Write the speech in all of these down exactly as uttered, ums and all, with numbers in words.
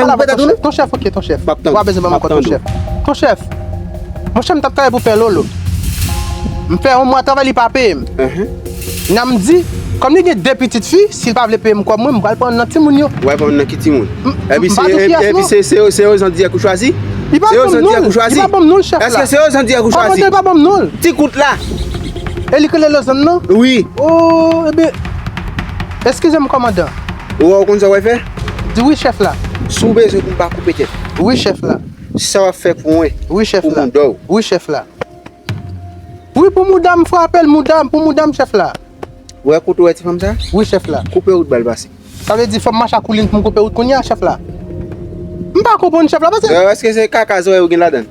fè m koupe tèt ou non? Ton chèf, ok, ton chèf. M ap tann. Ou pa bezwen ban m kòb, ton chèf. Ton chèf. Monchè, m t ap travay pou Pè Lolo. M fè yon mwa travay, li pa peye m. Nan m di, kòm li gen de pitit fi, si l pa vle peye m kòb mwen, m pral pran nan timoun yo. Ou pral pran nan ki timoun? Epi se, epi se, se, se yo zandiyak ou chwazi? Li pa ban m non l. Li pa ban m non l, chèf la. Èske se yo zandiyak ou chwazi? Kòmandan, li pa ban m non l. Ti kout la. E li k rele Lozann nan? Wi. O, ebyen, eskize m, kòmandan. Ou wè ou konn sa w pral fè? Di wi, chèf la. Si w bezwen pou m pa koupe tèt. Wi, chèf la. Sa w ap fè pou mwen. Wi, chèf la. Pou mouda w. Wi, chèf la. Wi, pou mouda m, frape l, mouda m, pou mouda m, chèf la. Ou wè kote w wè ti fanm sa? Wi, chèf la. Koupe wout ba l pase. Sa vle di fò m mache ak koulin pou m koupe wout kounye a, chèf la? M pa konprann, chèf la, paske... Èske se kaka zòrèy ou gen ladan l?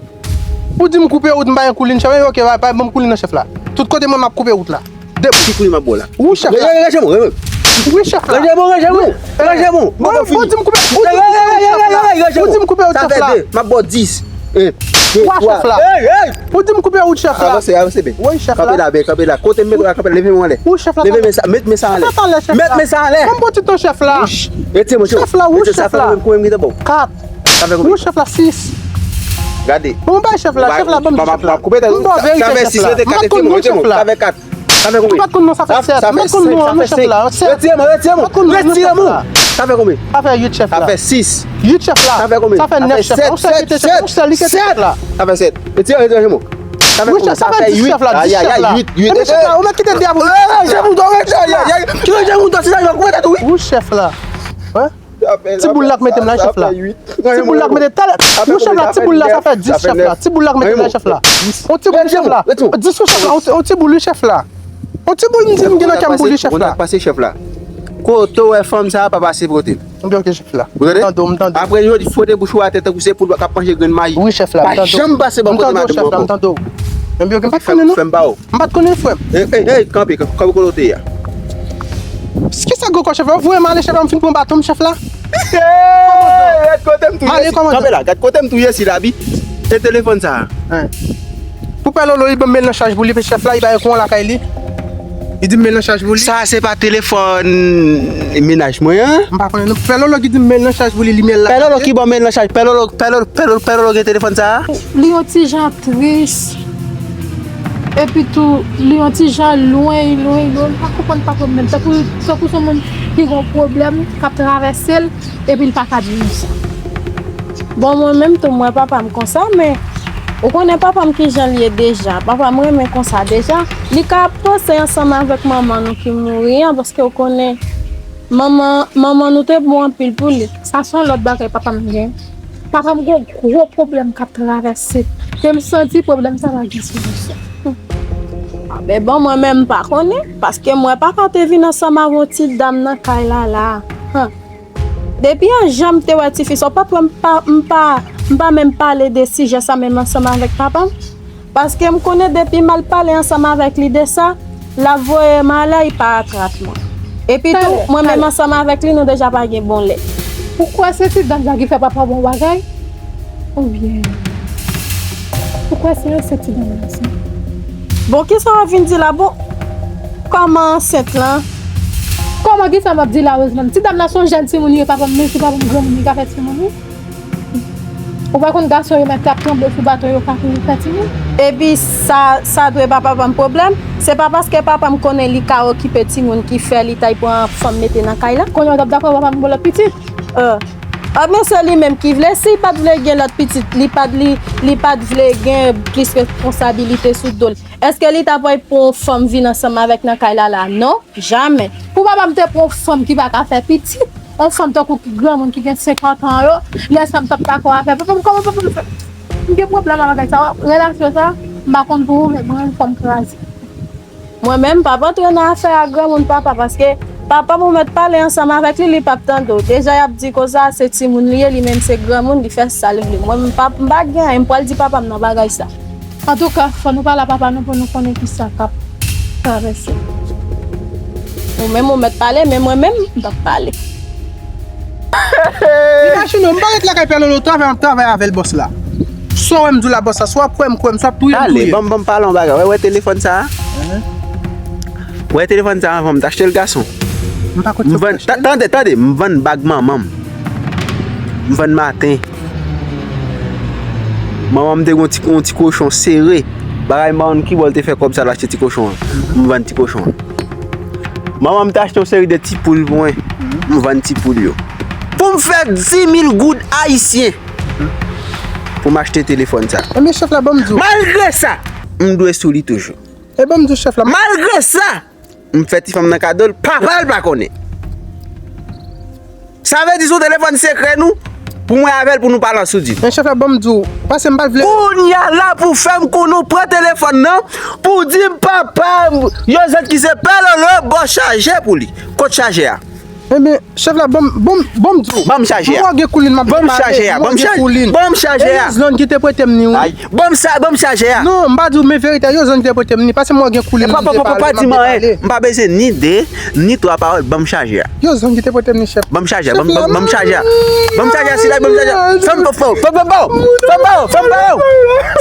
Ou di m koupe wout, m pa gen koulin, chèf la, ok, bay, bay, ban m koulin nan, chèf la. Tout kote mwen, m ap koupe wout la. De... Ki koulin m ap ba w la? Wi, chèf la. Ranje, ranje mwen, ranje mwen. Wi, chèf la. Ranje mwen, ranje mwen. Ranje mwen. Ou di m koupe, ou di m koupe wout, chèf la. Ou di m koupe wout, chèf la. Sa fè de, m ap ba w dis. En, de, twa, chèf la. Ou di m koupe wout, chèf la. Avanse, avanse byen. Wi, chèf la. Kanpe la byen, kanpe la. Kote m met la, kanpe la, leve men w anlè. Wi, chèf la. Leve men sa, met men sa anlè. Met men sa anlè. Ban m pran ti tan, chèf la. Retire men, chèf la. Wi, chèf la. Kat. Sa fè konbyen? Wi, chèf la, sis. Gade. Bon, bay chèf la, chèf la, ban m di chèf la. Ban m ba w verite, chèf la. M pa t konn non, chèf la. Sa fè kat. Sa fè konbyen? M pa t konn non, sa fè sèt. M pa t konn non, non, chèf la. Sèt. Retire men, retire men. Retire men. Sa fè konbyen? Sa fè uit, chèf la. Sa fè konbyen? Sa fè sis. Uit, chèf la. Sa fè konbyen? Sa fè nèf, chèf la. Ou sèl ki te, chèf la. Sa fè sèt. Sa fè sèt. Retire, retire men. Sa fè konbyen? Sa fè uit. Sa fè dis, chèf la. Dis, chèf la. Ebyen, chèf la, ou mèt kite deyò pou... Ranje bouton, ranje, ranje. Ki ranje bouton, se sa, yo koupe tèt ou, wi. Wi, chèf la. Ti boul la k mete m la, chèf la. Ti boul la k mete talè. Wi, chèf la, ti boul la, sa fè dis, chèf la. Ti boul la k mete m la, chèf la. On ti boul, chèf la. Dis, wi, chèf la. On ti, on ti boul, wi, chèf la. On ti boul, m di m gen nan kè m boul, wi, chèf la. Pase, chèf la. Kote w wè fanm sa a pa pase pote l. Ebyen, ok, chèf la. Ou tande? M tande w, m tande w. Apre jodi, fwote bouch ou atè tankou se poul k ap manje grenn mayi. Wi, chèf la, m tande w. Pa janm pase bò kote madanm ou ankò. M tande w, m tande w. Ebyen, ok, m pa t konnen non. Fè m ba w. M pa t konnen, frè m. Ey, ey, ey, kanpe, kanpe, kanpe kote w te ye a. Kisa gwo kò chèf la? Ou voye m ale chèf la, m fin pran baton m chèf la. Hey, gad kote m touye. Male kòmandan. Kanpe la, gad kote m touye Silabi. E telefòn sa a. Hein. Pou Pè Lolo, li ban m met l nan chaj pou li, epi chèf la, li bay yon lakay li. Li di m met l nan chaj pou li. Sa se pa telefòn menaj mwen an? M pa konnen non. Pè Lolo ki di m met l nan chaj pou li, limyè l la. Pè Lolo ki ban m met l nan chaj? Pè Lolo, Pè Lolo, Pè Lolo, Pè Lolo gen telefòn sa a? Li yon ti jan tris. Epi tou, li yon ti jan lwen, lwen, lwen. M pa konprann papa m menm. Tankou, tankou se yon moun ki gen yon pwoblèm k ap travèse l, epi l pa ka di nou sa. Bon, mwen menm tou, m wè papa m konsa, men ou konnen papa m ki jan l ye deja. Papa m renmen konsa deja. Li ka panse ansanm avèk manman nou ki mouri an, paske ou konnen manman, manman nou te bon anpil pou li. Sa se yon lòt bagay papa m gen. Papa m gen yon gwo pwoblèm k ap travèse. Ke m santi pwoblèm sa pa gen solisyon. A, men bon, mwen menm m pa konnen, paske m wè papa te vin ansanm avèk yon ti dam nan kay la la. Depi an jan m te wè tifi sa, ou pa t wè m pa, m pa, m pa menm pale de sijè sa menm ansanm avèk papa m. Paske m konnen depi m al pale ansanm avèk li de sa, l ap voye m ale, li pa atrap mwen. Epi tou, mwen menm ansanm avèk li, nou deja pa gen bon lè. Ou kwè se ti dam sa ki fè papa w yon bagay? Oubyen, ou kwè se ansent ti dam nan sa? Bon, kisa w ap vin di la? Bon, kòman ansent lan? Kòman kisa m ap di la, Rosemond? Ti dam nan se yon jèn timoun li ye, papa m, menm si papa m granmoun, li ka fè timoun, wi. Ou pa konn gason yo mèt ap tranble sou baton yo ka kouri fè timoun? Epi sa, sa dwe ba papa m pwoblèm? Se pa paske papa m konnen li ka okipe timoun ki fè li t al pran fanm mete nan kay la? Kounye a w t ap dakò papa m gen lòt pitit? Ah, men se li menm ki vle. Si li pa t vle gen lòt pitit, li pa t, li, li pa t vle gen plis responsabilite sou do l. Èske li t ap pran yon fanm vin ansanm avèk nan kay la la? Non, jamè. Pou papa m te pran yon fanm ki pa ka fè pitit, yon fanm tankou ki granmoun ki gen senkant an yo, lè sa m t ap dakò avè papa m, kòman papa m fè? M gen pwoblèm ak bagay sa, relasyon sa, m pa konn pou ou, men mwen, fò m kraze. Mwen menm, m p ap antre nan afè a granmoun papa, paske papa m ou mèt pale ansanm avèk li, li p ap tande w. Deja, y ap di konsa, se timoun li ye, li menm se granmoun, li fè sa li vle. Mwen, m p ap, m pa gen anyen, m pral di papa m nan bagay sa. Antouka, fò nou pale a papa nou pou nou konnen kisa k ap travèse. Ou menm, ou mèt pale, men mwen menm, m p ap pale. Imajine w, m pa ret lakay Pè Lolo, travay m ap travay avè l, bòs la. Sa w wè m di w la, bòs la, swa w ap kwè m, kwè m, swa w ap touye m, touye m. Tande, ban m, ban m pale yon bagay. Wè, wè telefòn sa a? Wè telefòn sa a, anvan m t achte l, gason. M pa konn sa pou m achte l. Tande, tande, m vann bag manman m. M vann maten. Manman m te gen yon ti, yon ti kochon sere. Bagay m pa konn ki bò l te fè kòb sa l achte ti kochon an. M vann ti kochon an. Manman m te achte yon seri de ti poul pou mwen. M vann ti poul yo. Pou m fè di mil goud ayisyen. Pou m achte telefòn sa. Ebyen, chèf la, ban m di w. Malgre sa, m dwe sou li toujou. E ban m di w, chèf la. Malgre sa, m fè ti fanm nan kado l, papa l pa konnen. Sa vle di se yon telefòn sekrè nou, pou mwen avè l, pou nou pale an soudin. Men chèf la, ban m di w, paske m pa t vle. Kounye a la pou fè m konnen w pran telefòn nan, pou di m papa m, yon zèt ki se Pè Lolo, ba w chaje pou li. Kot chaje a? Ebyen, chèf la, ban m, ban m, ban m di w. Ban m chaje a. Mwen gen koulin m ap pale. Ban m chaje a. Ban m chaje a. Ban m chaje a. E Roselande ki te prete m ni, wi. Ay, ban m sa, ban m chaje a. Non, m pa di w, men verite, Roselande ki te prete m ni, paske mwen gen koulin m te pale, m ap pale. M pa bezwen ni de, ni twa pawòl, ban m chaje a. Roselande ki te prete m ni, chèf. Ban m chaje a, ban m, ban m, ban m chaje a. Ban m chaje a, sila, ban m chaje a. Fè m pa w, fè m pa w, fè m pa w, fè m pa w,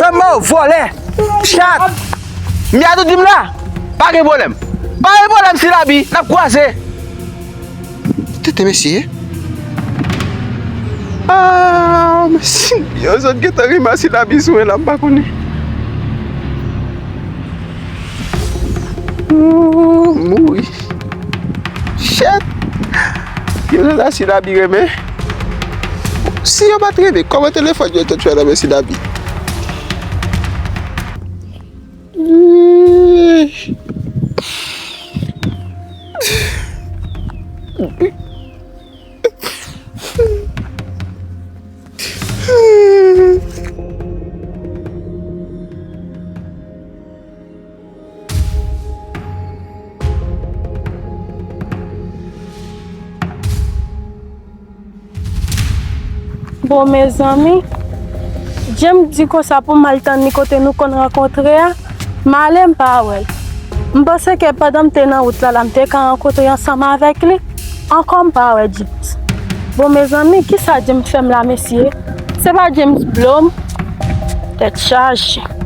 fè m pa w, vòlè, chat. M di a tout di m la, pa gen pwoblèm. Pa gen pwoblèm, Silabi, n ap kwaze. Tete mesye. Ah, mesye. Yo, zòt gentan rimase labi sou mwen la, m pa konnen. Ooh, mouri. Shit. Yo, zòt a Silabi renmen. Si yo pa t renmen, kòman telefòn yo t ap fè nan men Silabi? Bon, mezanmi, jan m di konsa pou m al tann li kote nou konn rankontre a, m ale, m pa wè l. M panse ke pandan m te nan wout la, la m te ka rankontre ansanm avèk li. Ankò m pa wè James. Bon, mezanmi, kisa James fè m la, mesye? Se pa James blow m? Tèt chaje.